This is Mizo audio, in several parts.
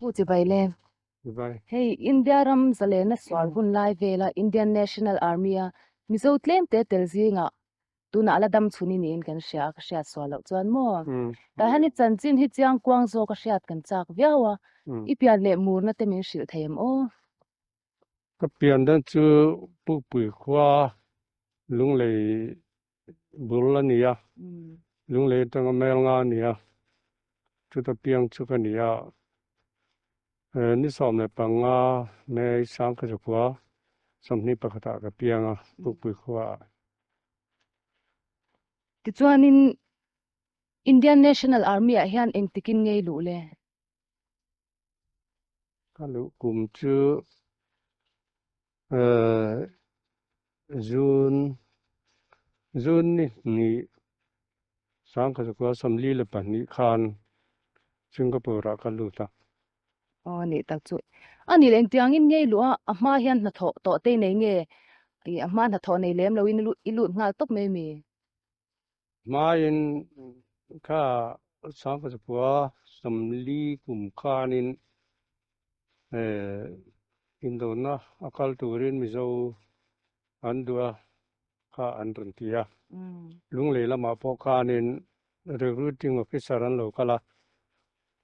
Pu Chibai le. Chibai. Hei India ram zalena sual hun lai vela Indian National Army a Mizo tlem te tel zingah tunah la dam chhun i niin kan hria a, ka hriat sual loh chuan maw? Tah hian i chanchin hi chiang kuang zawk a hriat kan chak viau a, i pian leh murna te min hrilh thei em aw? Ka pian dan chu Pukpui khua Lunglei bul a ni a, Lunglei atanga mel nga a ni a, chuta piang chu ka ni a, ni 15 May 1921 ah ka piang a, Pukpui khua ah. Tichuanin Indian National Army ah hian engtikin ngei luh le? Ka luh kum chu June June ni hnih 1942 khan Singapore ah ka lut a. Aw nih tak chu. A nih leh engtiangin ngei luh a, a hma hian hnathawh tawh te nei nge? A hma hnathawh nei lem loin i lut nghal tawp mai mi? Hmain kha 1940 kum khanin indona a kal turin Mizo an duh a kha an rawn ti a. Lunglei lamah pawh khanin recruiting officer an lo kal a,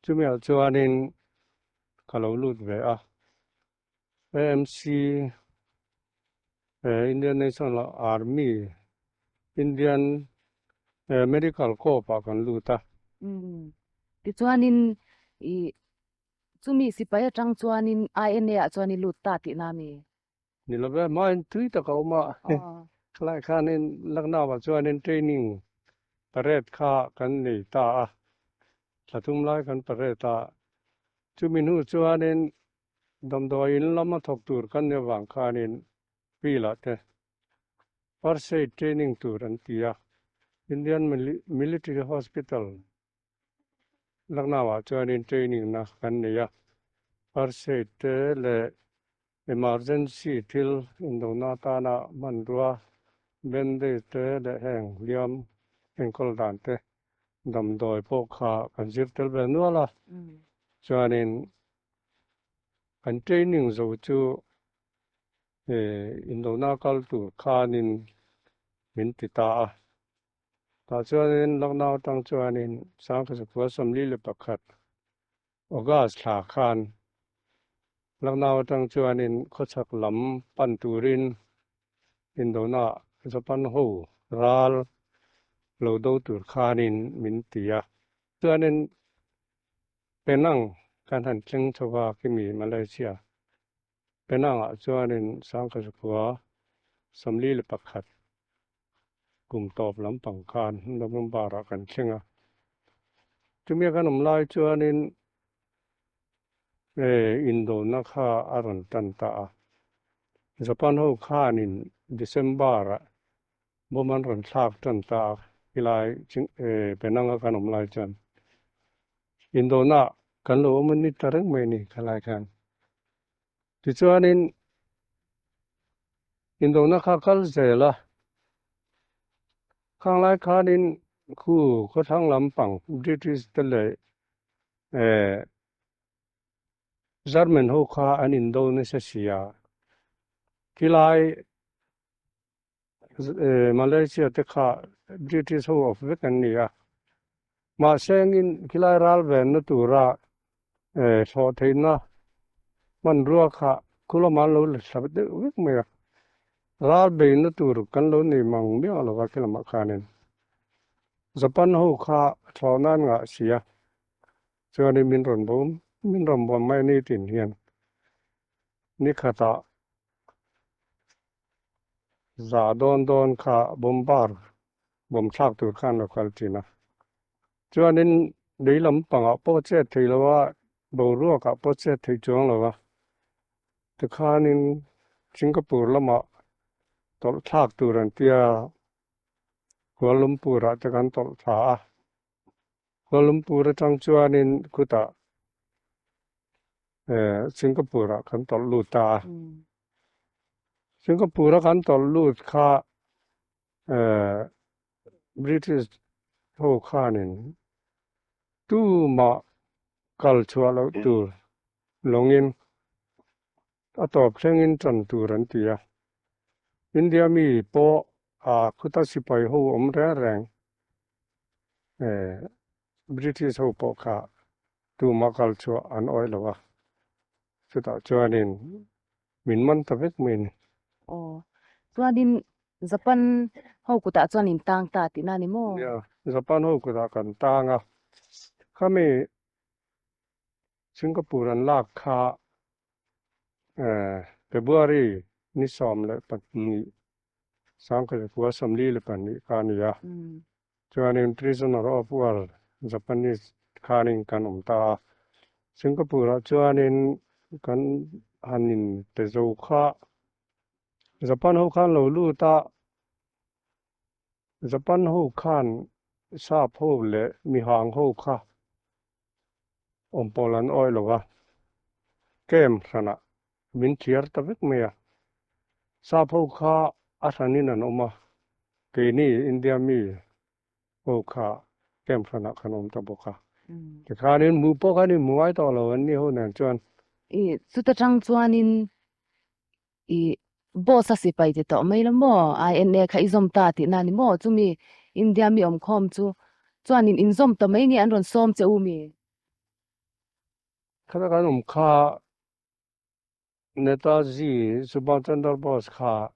chumiah chuanin ka lo lut ve a. AMC Indian National Army Indian Medical Corps ah kan lut a. Tichuanin i chumi sipai atang chuanin INA ah chuan i lut ta tihna a mi? Ni lo ve, hmain tui tak a awm a, khalai khanin Lucknow ah chuanin training parade kha kan nei ta a, thla thum lai kan parade a, chumi hnu chuanin Damdawi in lama thawk tur kan nih avang khanin field-ah te First Aid training tur an ti a, Indian Military Hospital Lucknow-ah chuanin training na kan nei a, First Aid te leh emergency thil indona atana hmanrua bandage te leh heng hliam enkawl dan te damdawi pawh kha kan zir tel ve nual a, chuanin Kan training zo chu indona kal tur khanin min ti ta a. Tah chuanin Lucknow atang chuanin 1941 August thla khan Lucknow atang chuanin khawchhak lam pan turin indona Japan ho ral lo do tur khanin min ti a. Chuanin Penang kan han thleng chho a kimi Malaysia Penang ah chuanin 1941 kum tawp lampang khan November ah kan thleng a. Chumi a kan awm lai chuanin indona kha a rawn tan ta a. Japan ho khanin December ah Bawm an rawn thlak tan ta a, helai Penang a kan awm lai chuan indona kan lo awm a ni ta reng mai a ni khalai khan. Tichuanin indona kha kal zel a, khang lai khanin khu khawthlang lampang British te leh German ho kha an indo nasa si a, khilai Malaysia te kha British ho awp vek an ni a, mahse engin khilai ral venna tura thlawh theihna hmanrua kha khu lamah an lo la thla deuh vek mai a, ral beihna tur kan lo nei mang miah lo va khi lamah khanin Japan ho kha thlawh nan ngah si a, chuanin min rawn bawm min rawn bawm mai a ni tin hian ni khatah. Za dawn dawn kha bombar bawm thlak tur khan lo kal thin a. Chuanin lei lampangah pawh chet thei lo a, boruakah pawh chet thei chuang lo a. Tikhanin Singapore lamah tawlh thlak tur an tia Kuala Lumpur ah te kan tawlh thla a. Kuala Lumpur atang chuanin khutah Singapore ah kan tawlh lut ta a. Singapore a kan tawlh lut kha British ho khanin tumah kal chhuah loh tur. Lawngin a tawp thlengin ṭan tur an ti a. India mi pawh a khuta sipai ho awm reng reng British ho pawh kha tuma kal chhuah an awih lo a, chutah chuanin min man ta vek mai a ni. Aw, chuanin Japan ho kutah chuan in tang ta tihna a ni maw? Nia, Japan ho kutah kan tang a, khami Singapore an lak kha February ni 12 1942 kha a ni a. Chuanin Prisoner of War Japanese khanin kan awm ta a. Singapore-ah chuanin kan han inte zo kha Japan ho khan lo lut a, Japan ho khan sap ho leh mihang ho kha awm pawl an awih lo a, camp hranah min thiar ta vek mai a. Sap ho kha a hranin an awm a, keini India mi ho kha camp hranah kan awm ta bawk a. Tikhanin hmuh pawh khan inhmu ngai tawh lo an ni ho nen chuan. I chuta tang chuanin I boss a sipai ti tawh mai la maw? INA kha i zawm ta tihna a ni maw? Chumi India mi awmkhawm chu chuanin inzawm ta mai nge an rawn sawm che u mi? Khata kan awm kha Netaji Subhash Chandra Bose kha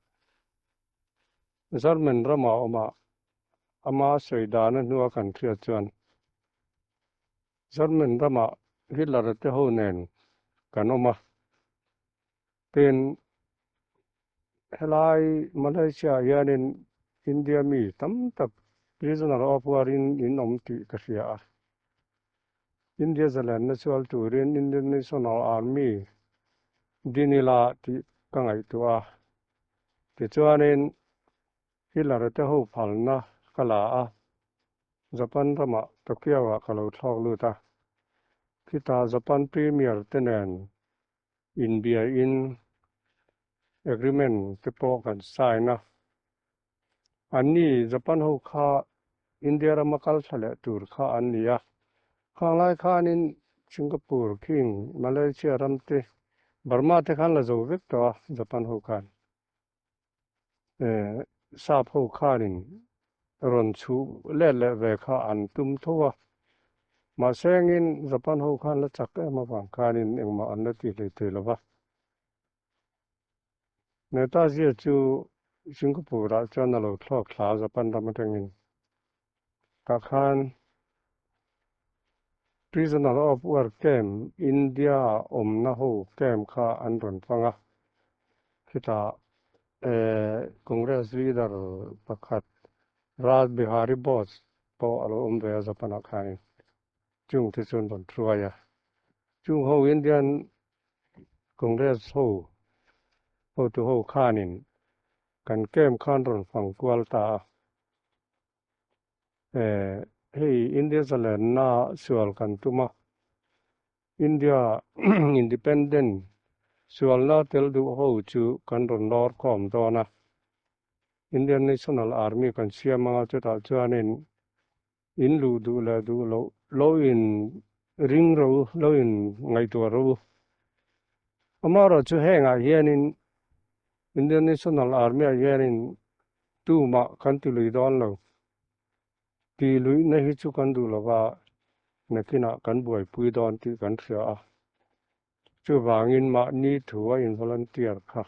German ramah a awm a, ama sawi dana hnua kan hriat chuan German ramah Hitler-a te ho nen kan awm a. Tin, helai Malaysia ah hianin India mi tam tak prisoner of war in in awm tih ka hria a. India zalenna chual turin Indian National Army din ila tih ka ngaihtuah a. Tichuanin Hitler te ho phalna ka la a, Japan ramah Tokyo ah ka lo thlawk lut a. Khitah Japan Premier te nen inbiain agreement te pawh kan sign a. Anni Japan ho kha India rama kal thla leh tur kha an ni a. Khang lai khanin Singapore, King, Malaysia ram te, Burma te khan la zo vek tawh a Japan ho khan. Sap ho khanin rawn chhuh let leh ve kha an tum tho a, mahse engin Japan ho khan la chak em avang khanin engmah an la ti hlei thei lo va. Netaji chu Singapore ah chuan a lo thlawk thla a Japan ram atangin tah khan Prisoner of War Camp India awmna ho camp kha an rawn fang a, khitah Congress leader pakhat Raj Bihari Bose pawh a lo awm ve a Japan ah khanin chung te chu an rawn hruai a, chung ho Indian Congress ho hotu ho khanin kan camp khan rawn fang kual ta a. Hei India zalenna sual kan tum a, India independent sualna tel duh ho chu kan rawn lawr khawm dawn a, Indian National Army kan siam anga chutah chuanin in luh duh leh duh loh lo in ring ro lo in ngaihtuah ro. Amaherawhchu hengah hianin Indian National Army ah hianin tumah kan ti lui dawn lo. Ti luihna hi chu kan duh lova nakinah kan buaipui dawn tih kan hria a. Chuvangin mahni thu a in volunteer kha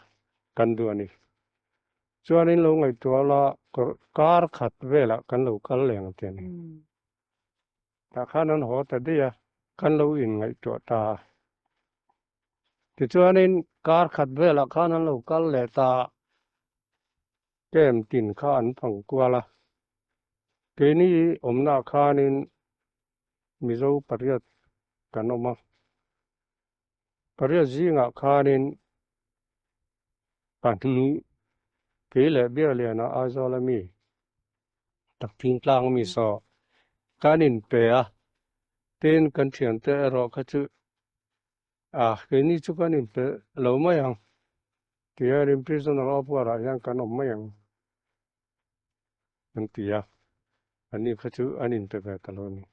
kan duh a ni. Chuanin lo ngaihtuah la kar khat velah kan lo kal leng ang che ni. Tah khan an haw ta daih a, kan lo inngaihtuah ta a. Tichuanin kar khat velah khan an lo kal leh ta a, camp tin kha an phang kual a. Keini awmnaah khanin Mizo pariat kan awm a, pariat zingah khanin pahnih kei leh Bialiana Aizawl ami Takthing tlang ami saw kan inpe a, tin kan thiante erawh kha chu a keini chu kan inpe lo mai ang tihianin prisoner of war ah hian kan awm mai ang an ti a, anni kha chu an inpe ve ta lo a ni.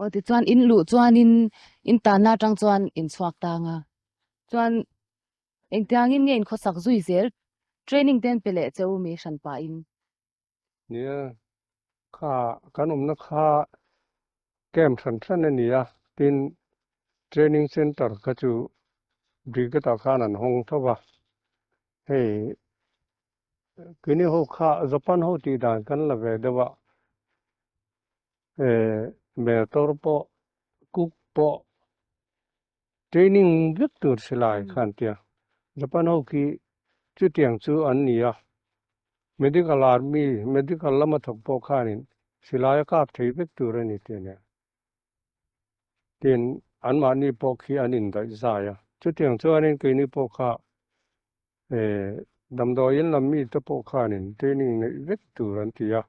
Aw tichuan in luh chuanin in tanna atang chuan in chhuak tang a. Chuan engtiangin nge inkhawsak zui zel training te an pe leh che u mi hran pahin? Nia, kha kan awmna kha camp hran hran a ni a, tin training centre kha chu brigade ah khan an hawng tho va, hei keini ho kha Japan ho tih dan kan la ve deuh a, motor pawh cook pawh Training vek tur silai kha an tia. Japan ho khi chutiang chu an ni a, Medical Army, Medical lama thawk pawh khanin silai a kap thei vek tur a ni tih a nia. Tin, anmahni pawh khi an indaih zai a. Chutiang chuanin keini pawh kha Damdawiin lam mite pawh khanin training neih vek tur an ti a,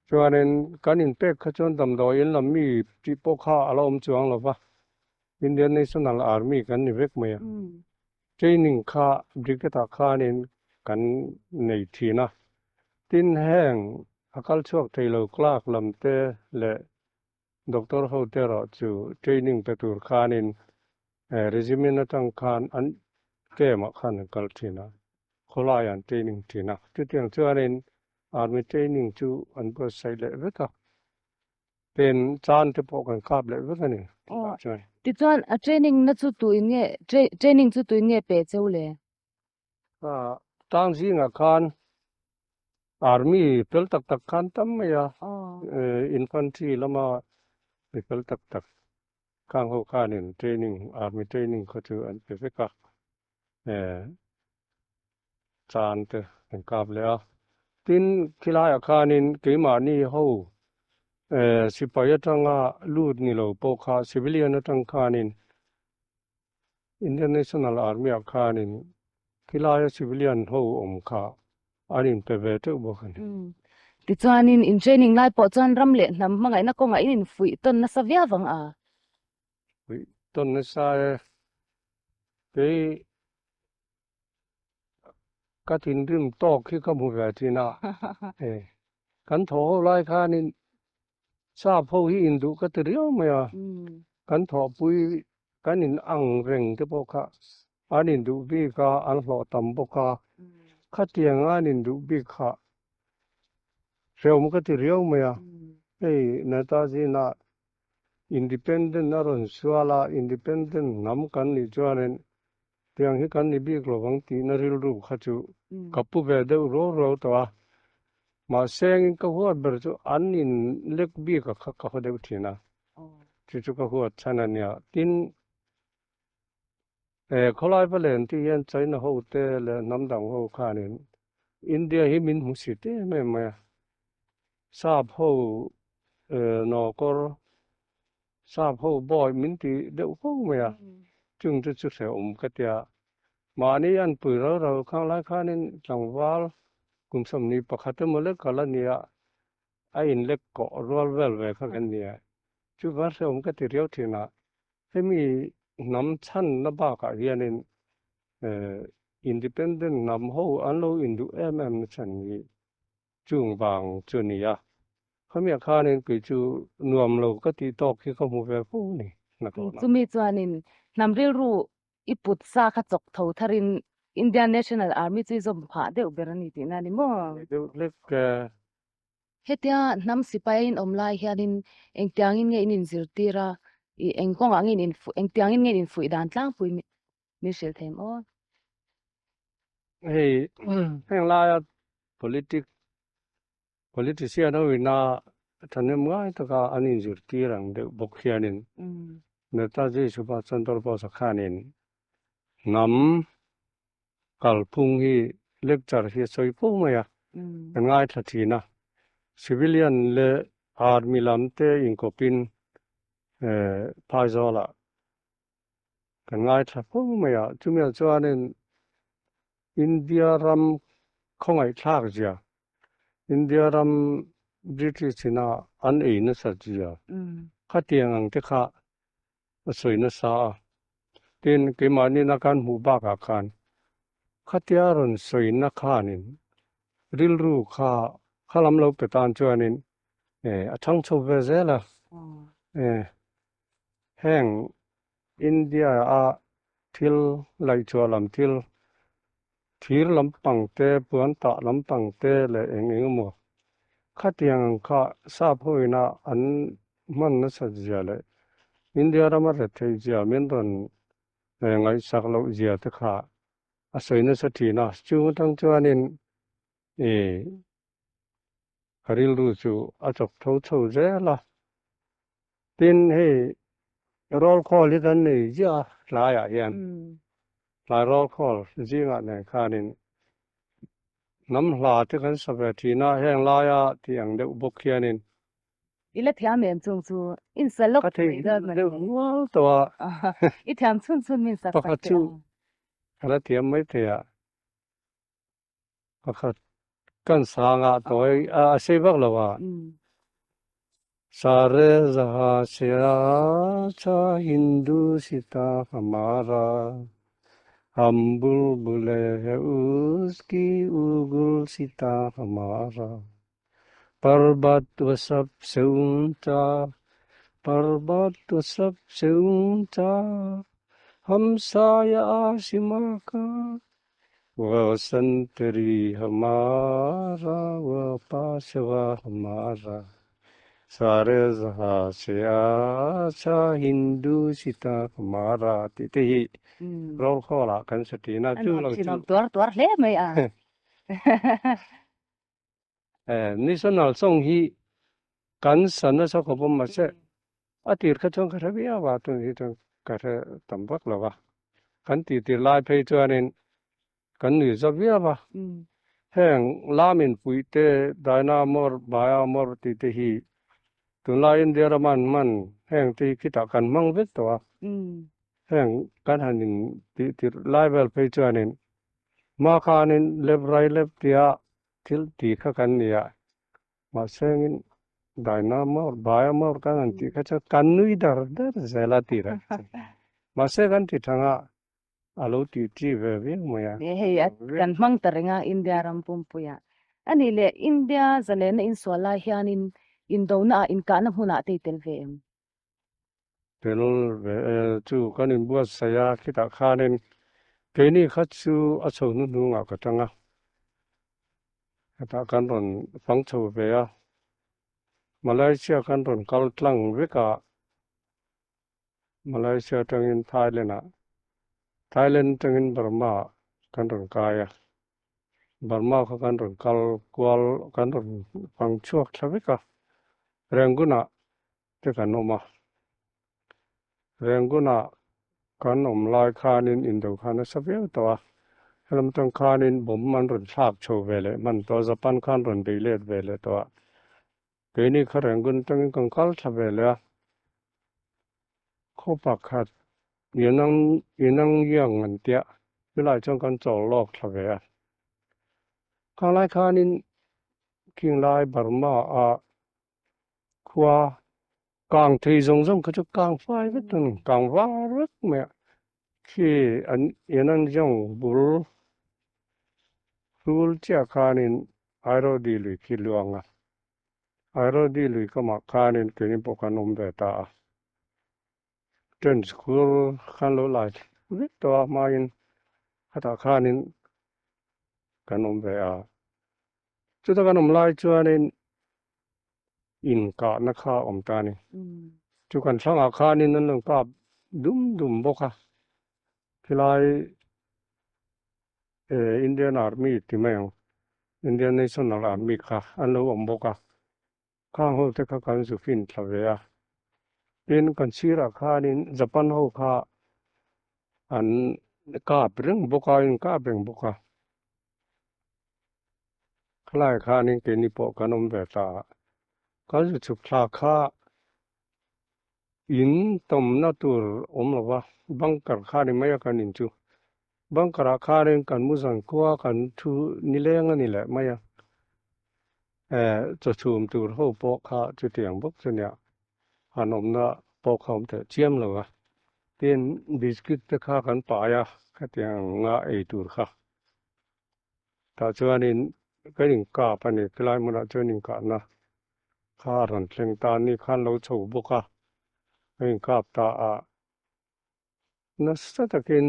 chuanin kan inpek kha chuan damdawiin lam mi tih pawh kha a la awm chuang lo va, Indian National Army kan ni vek mai a, training kha brigade ah khanin kan nei thin a, tin heng a kal chhuak thei lo clerk lam te leh Doctor ho te erawh chu training pe tur khanin regiment atang khan an camp ah khan an kal thin a, khawlaiah an training thin a. Chutiang chuanin army training chu an buatsaih leh vek a, pen chan te pawh kan kap leh vek a ni tihah chuan. Tichuan a training na chu tuin nge training chu tuin nge pe cheu le? Tang zingah khan Army fel tak tak khan tam mai a, Infantry lama mi fel tak tak khang ho khanin training, Army training kha chu an pe vek a, chan te an kap leh a. Tin, khilaiah khanin keimahni ho sipai atanga lut ni lo pawh kha civilian atang khanin Indian National Army ah khanin khilaia civilian ho awm kha an inpe ve teuh bawk a ni. Tichuanin in training lai pawh chuan ram leh hnam hmangaihna kawngah in infuih tawn nasa viau vang a. Fuih tawn nasa e. Kei ka thinrim tawk hi ka hmu ve thin a. Kan thawh ho lai khanin sap ho hi induh ka ti riau mai a. Kan thawhpui kan in ang reng te pawh kha an induh bik a, an hlawh tam bawk a. Khatiang a an induh bik kha hrehawm ka ti riau mai a. Hei Netaji inah Independent a rawn sual a, independent hnam kan nih chuanin tiang hi kan ni bik lo vang tihna rilru kha chu ka pu ve deuh ruau ruau tawh a. Mahse engin ka huat ber chu an in lek bik a kha ka haw deuh thin a, chu chu ka huat chhan a nia. Tin, khawlai va len tih hian China ho te leh hnam dang ho khanin India hi min hmu si em em mai a. Sap ho nawkawr, sap ho bawi min ti deuh fo mai a, chung te chu hrehawm ka tia. Mahni an pui rau rau khang lai khanin tlangval kum 21 emaw lek ka la nia, a inlek kawh rual vel ve kha kan nia. Chuvan hrehawm ka ti riau thin a, hemi hnam chhanna bakah hianin independent hnam ho an lo induh em em na chhan hi Chung vang chu a ni a, khamiah khanin kei chu nuam lo ka tih tawk hi ka hmu ve fo a ni, hnathawhna. Chumi chuanin hnam rilru i put sa kha chawk tho tharin Indian National Army chu i zawm phah deuh ber a ni tihna a ni maw? Ni deuh hlek e. Hetia hnam sipai a inawm lai hianin engtiangin nge in inzirtir a, i eng kawngah nge in infuih, engtiangin nge in infuih dan tlangpui min hrilh thei em aw? Hei heng laia politic politician ho ina thahnem ngai taka an inzirtir ang deuh bawk hianin Netaji Subhas Chandra Bose khanin hnam kalphung hi lecture hi a sawi fo mai a, kan ngaithla thin a. Civilian leh army lam te inkawpin Phaizawlah Kan ngaithla fo mai a, chumi ah chuanin India ram khawngaihthlak zia, India ram British ina an ei nasat zia khatiang ang te kha a sawi nasa a. Tin, keimahni na kan hmuh bakah khan khatia rawn sawina khanin rilru kha khalam lo pe tan chuanin a thang chho ve zel a. Heng India a. Thil laihchhuah lam thil, thir lampang te, puan tah lampang te leh eng eng emaw khatiang ang kha sap hoina an hman nasat zia leh India rama retheih zia min rawn ngaihsak loh zia te kha a sawi nasa thin a. Chung atang chuanin ih ka rilru chu a chawk tho chho zel a. Tin, hei roll call hi kan nei ziah a tlaiah hian tlai roll call zingah nen khanin hnam hla te kan sa ve thin a, heng laia tih ang deuh bawk hianin. I la thiam em chung chu in sa lawk Ka thei deuh nual tawh a. I thiam chhun chhun min sak sak Pakhat teh chu ang. ka la thiam maithei a. Pakhat kan sangah tawi a sei vak lo a. Sare zaha se acha Hindu sita hamara Hum bulbule he uski ugul sita hamara Parbat wa sab se uncha Parbat wa sab se uncha Hum saya asima ka Wa santri hamara wa paswa hamara Sare zaha se acha Hindu sita hamara tih te hi roll call ah kan sa thin a, chu lo chu. Tuar tuar hle mai a. National song hi kan sa nasa khawp a mahse a tir kha chuan ka hre viau a, tun hi chuan ka hre tam vak lo a. Kan tih tir lai phei chuanin kan nui za viau a, heng lam inpuih te, Daina Mawr, Baya Mawr tih te hi tunlai India rama an hman heng te hi khitah kan hmang vek tawh a. Heng kan han in tih tir lai vel phei chuanin hma khanin lep rai lep tia thil ti kha kan ni a, mahsengin daina mawr, baia mawr kan han tih kha chuan kan nui dar dar zel a tih reng chu. Mahse kan ti thang a, a lo tih chi ve viau mai a. Hei a kan hmang ta reng a India ram pumpuiah. A nih leh India zalena insual lai hianin indona ah inkahna hmunah te i tel ve em? Tel ve e chu kan inbuatsaih a, khitah khanin keini kha chu a chho hnuhnungah ka tang a, hetah kan rawn fang chho ve a, Malaysia kan rawn kal tlang vek a, Malaysia atangin Thailand ah, Thailand atangin Burma ah kan rawn kai a, Burma kha kan rawn kal kual kan rawn fang chhuak thla vek a, Rangoon ah te kan awm a. Rangoon-ah kan awm lai khanin indo khan a sa viau tawh a, helam atang khanin bomb an rawn thlak chho ve leh hman tawh a, Japan khan rawn bei let ve leh tawh a. Keini kha Rangoon atangin kan kal thla ve leh a, khaw pakhat Yunang Yunangyang an tia, chulaiah chuan kan chawl lawk thla ve a. Khanglai khanin Khinglai Burma-ah Khua kang thei zawng zawng kha chu kang fai vek a ni, kang var vek mai a, khi an in an zawng bul hrul chiah khanin Airodi lui khi luang a, Airodi lui kamah khanin keini pawh kan awm ve ta a, tent khur khan lo lai vek tawh a hmain khatah khanin kan awm ve a, chuta kan awm lai chuanin inkahna kha a awm ta a ni. Chu kan thlangah khanin an rawn kap dum dum bawk a, khilai Indian Army ti mai ang, Indian National Army kha an lo awm bawk a, khang ho te kha kan zu fin thla ve a. Tin, kan sirah khanin Japan ho kha an kap reng bawk a, inkap reng bawk a. Khalai khanin keini pawh kan awm ve ta a, kan zu chhuk thla kha in tawmna tur awm lo va, bunker kha ni mai a kan in chu. Bunker ah khanin kan mu zan khua kan thu nileng a ni leh mai a, eh chawchhum tur ho pawh kha chutiang bawk chu nia, han awmna pawh kha awm teh chiam lo a. Tin, biscuit te kha kan pai a, khatiang anga ei tur kha. Tah chuanin ka inkap a ni, khilai hmunah chuan inkahna kha a rawn thleng ta a ni khan lo chho bawk a, ka inkap ta a. Nasa takin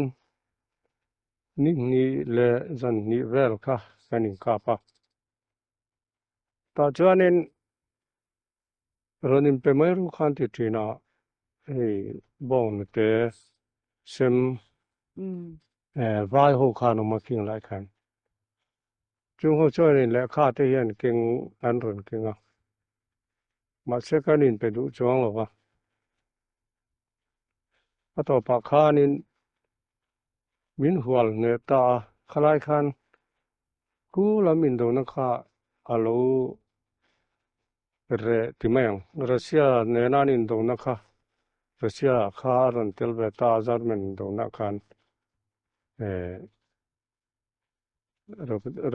ni hnih leh zan hnih vel kha kan inkap a. Tah chuanin rawn inpe mai ru khan ti thin a, hei bawnghnute sem vai ho khan awm a khing lai khan. Chung ho chuanin lehkha te hian keng an rawn keng a, mahse kan inpe duh chuang lo va. A tawpah khanin min hual hneh ta a, khalai khan khu lam indona kha a lo reh ti mai ang. Russia nena an indona kha Russia kha a rawn tel ve ta a, German indona khan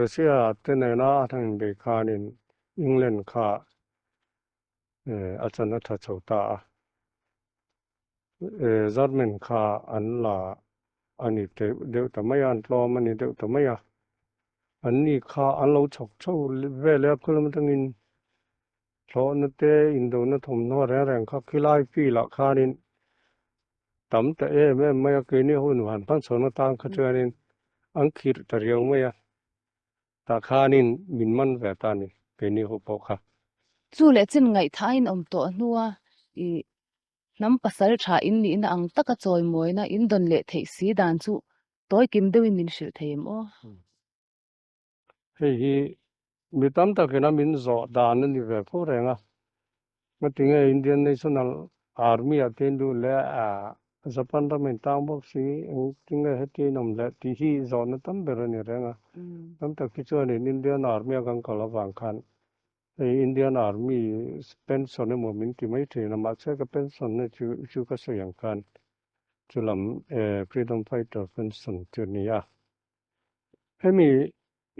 Russia te nena a han inbei khanin England kha a chan a tha chho ta a. German kha an la a ni deuh ta mai a, an tlawm a ni deuh ta mai a. Anni kha an lo chhawk chho vel a, khulam atangin thlawhna te, indona thawmhnaw reng reng kha khilai field ah khanin tam ta em em mai a, keini ho nuhan hmanchhawn atan kha chuanin an khirh ta riau mai a, tah khanin min man ve ta a ni keini ho pawh kha. Chu leh chin ngaihthain awm tawh hnua i hnam pasal tha in nihna ang taka chawimawina in dawn leh theih si dan chu tawi kim deuhin min hrilh thei em aw? Hei hi mi tam takin a min zawh dan a ni ve fo reng a, ngatinge Indian National Army ah te in duh leh a Japan ram in tang bawk si engtinge heti in awm leh tih hi zawhna tam ber a ni reng a, tam tak hi chuanin Indian Army a kan kal avang khan hei Indian Army pension emaw min ti mai thin a, mahse ka pension na chu chu ka sawi ang khan chulam Freedom Fighter pension chu a ni a. Hemi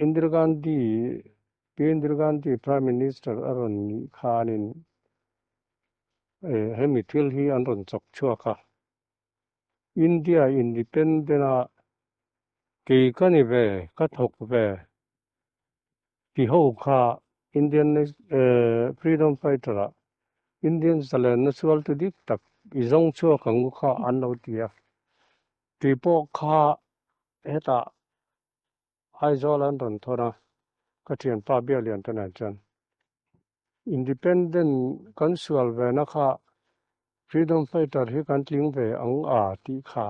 Indira Gandhi, Pi Indira Gandhi Prime Minister a rawn nih khanin hemi thil hi an rawn chawk chhuak a. India Independent a kei ka ni ve, ka thawk ve ti ho kha Indian Freedom Fighter ah Indian zalenna sualtu dik tak i zawng chhuak ang u kha an lo ti a. Tui pawh kha hetah Aizawl an rawn thawn a, ka thianpa Biaklian te nen chuan Independent kan sual ve na kha Freedom Fighter hi kan tling ve ang a tih kha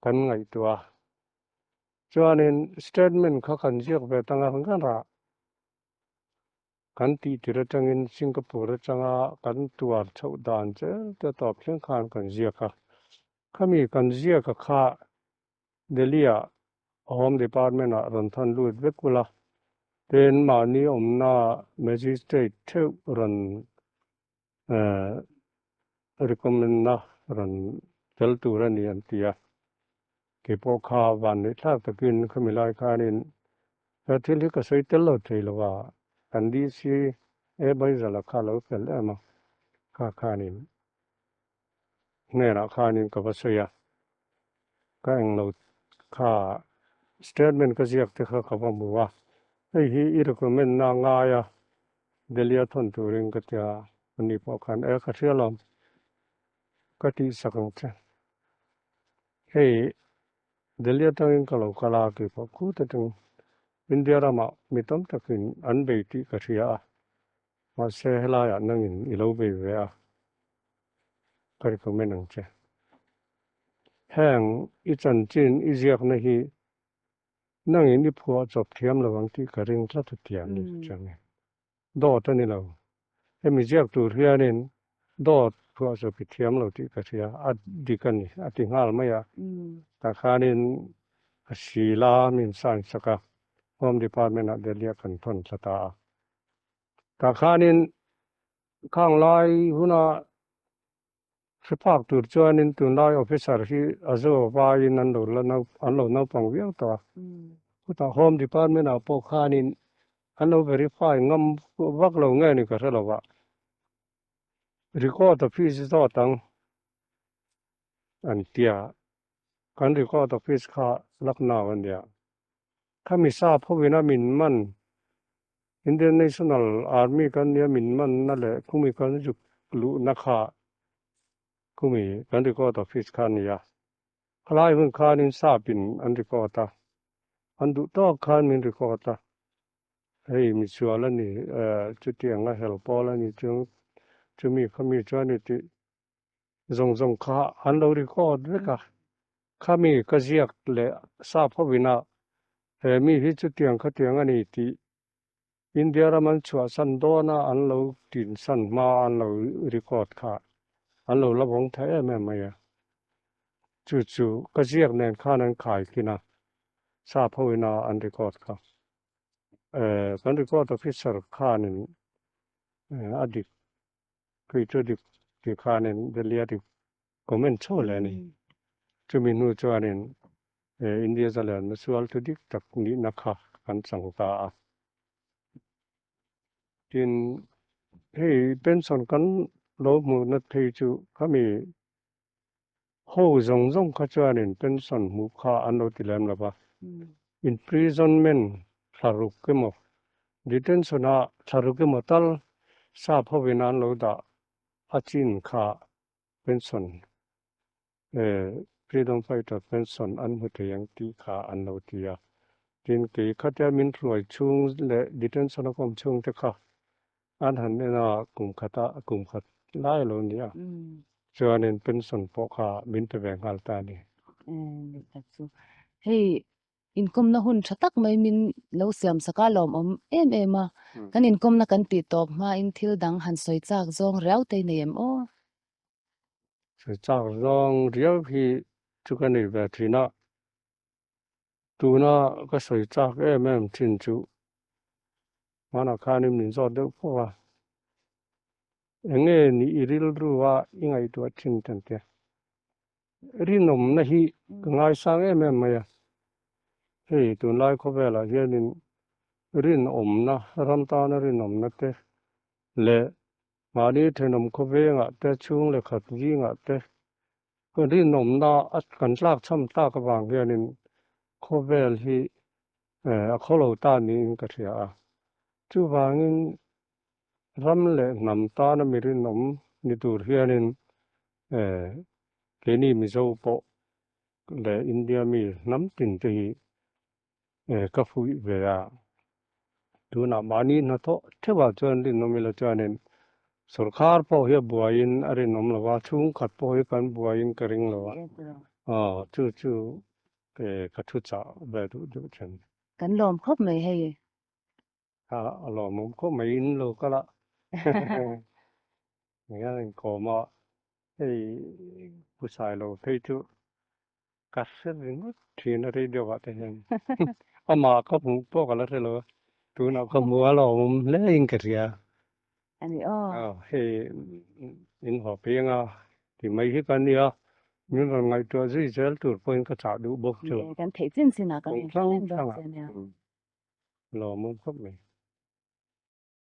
kan ngaihtuah a. Chuanin statement kha kan ziak ve ta ngar ngar a. Kan tih tir atangin Singapore atanga kan tuar chhoh dan zel te tawp thleng khan kan ziak a. Khami kan ziak a kha Delhi ah Home Department ah rawn thawn lut vek ula, tin mahni awmna Magistrate theuh rawn recommend na rawn tel tur a ni an ti a. Keipawh kha vanneih thlak takin khami lai khanin he thil hi ka sawi tel lo thei lo a, kan DC e Baizala kha lo fel em a, kha khanin hnenah khanin ka va sawi a, ka englo kha statement ka ziak te kha ka va hmu a, hei hi i recommend na ngai a, Delhi a thawn turin ka tia, ani pawh khan e ka hria lawm ka tihsak ang che. Hei Delhi atangin ka lo kal a, keipawh khut atang India ramah mi tam takin an bei tih ka hria a, mahse helaiah nangin i lo bei ve a, ka recommend ang che. Heng i chanchin i ziakna hi nangin i phuah chawp thiam lo ang tih ka ring tlat a ti a ni chang e. Dawt a ni lo. Hemi ziak tur hianin dawt phuah chu pi thiam lo tih ka hria, a dik a ni, a ti nghal mai a. Tah khanin a sil a, min sign sak a, Home Department ah Delhi ah kan thawn thla ta a. Tah khanin khang lai huna Hre phak tur chuanin tunlai officer hi a zo vaiin an lo la an lo naupang viau tawh a. Chutah Home Department ah pawh khanin an lo verify ngam vak lo nge ni ka hre lo a, record office zawt ang an tia, kan record office kha Lucknow a nia. Khami sap hovin a min man Indian National Army kan nia min manna leh khumi kan zuk luhna kha Khumi kan record office kha a ni a, khalai hun khanin sap-in an record a, an duh tawk khan min record a, hei misual a ni chutiang a hel pawl a ni chung chumi khami chuan i tih zawng zawng kha an lo record vek a, khami ka ziak leh sap hovin a he mi hi chutiang khatiang a ni tih India ram an chhuahsan dawn a, an lo tinsan hma an lo record kha an lo la vawng thei em em mai a. Chu chu ka ziak nen khan an khai khin a, sap ho ina an record kha. Kan record officer khanin a dik, kei chu a dik tih khanin Delhi a dik comment chho leh a ni. Chumi hnu chuanin India zalen sual thu dik tak nihna kha kan chang ta a. Tin, hei pension kan lo hmuhna phei chu khami ho zawng zawng kha chuanin pension hmuh kha an lo ti lem lo va. Imprisonment thla ruk emaw, detention-a thla ruk emaw tal sap hovin an lo dah a chin kha pension Freedom fighter pension an hmu thei ang tih kha an lo ti a. Tin, kei khatia min hruai chhung leh detention a kawm chhung te kha an han en a, kum khata kum khat lai a lo ni a, chuanin pension pawh kha min pe ve nghal ta a ni. Hei Inkawmna hun tha tak mai min lo siam sak a, lawmawm em em a. Kan inkawmna kan tih tawp hmain thil dang han sawi chak zawng riau te nei em aw? Sawi chak zawng riau hi chu ka nei ve thin a, tuna ka sawi chak em em thin chu hmanah khanin min zawt deuh fo a, eng nge nih i rilru a i ngaihtuah thin tan te? Rinawmna hi ka ngaisang em em mai a, hei tunlai khawvelah hianin rinawmna, ram tana rinawmna te leh mahni thenawm khawvengah te, chhung leh khat zingah te rinawmna a kan tlakchham tak avang hianin khawvel hi a khawlo ta niin ka hria a. Chuvangin ram leh hnam tana mi rinawm ni tur hianin Keini Mizo pawh leh India mi hnam tin te hi ka fuih ve a, tunah mahni hnathawh theuhah chuan rinawm ila chuanin sorkar pawh hi a buaiin a rinawm lo va, chhungkhat pawh hi kan buaiin ka ring lo a, aw chu chu ka thu chah ve duh duh thin. Kan lawm khawp mai hei. A lawmawm khawp mai in lo kal a eng a inkawm a hei pu Sailo phei chu ka hre ringawt thin a radio ah te hian amah ka hmuh pawh ka la hre lo a tunah ka hmu a lawmawm hle in ka hria a ni aw hei in haw piang a ti mai hi ka nia min rawn ngaihtuah zui zel tur pawhin ka chah duh bawk chu kan theih chin chin ah kan in hre reng dawn che nia. Lawmawm khawp mai.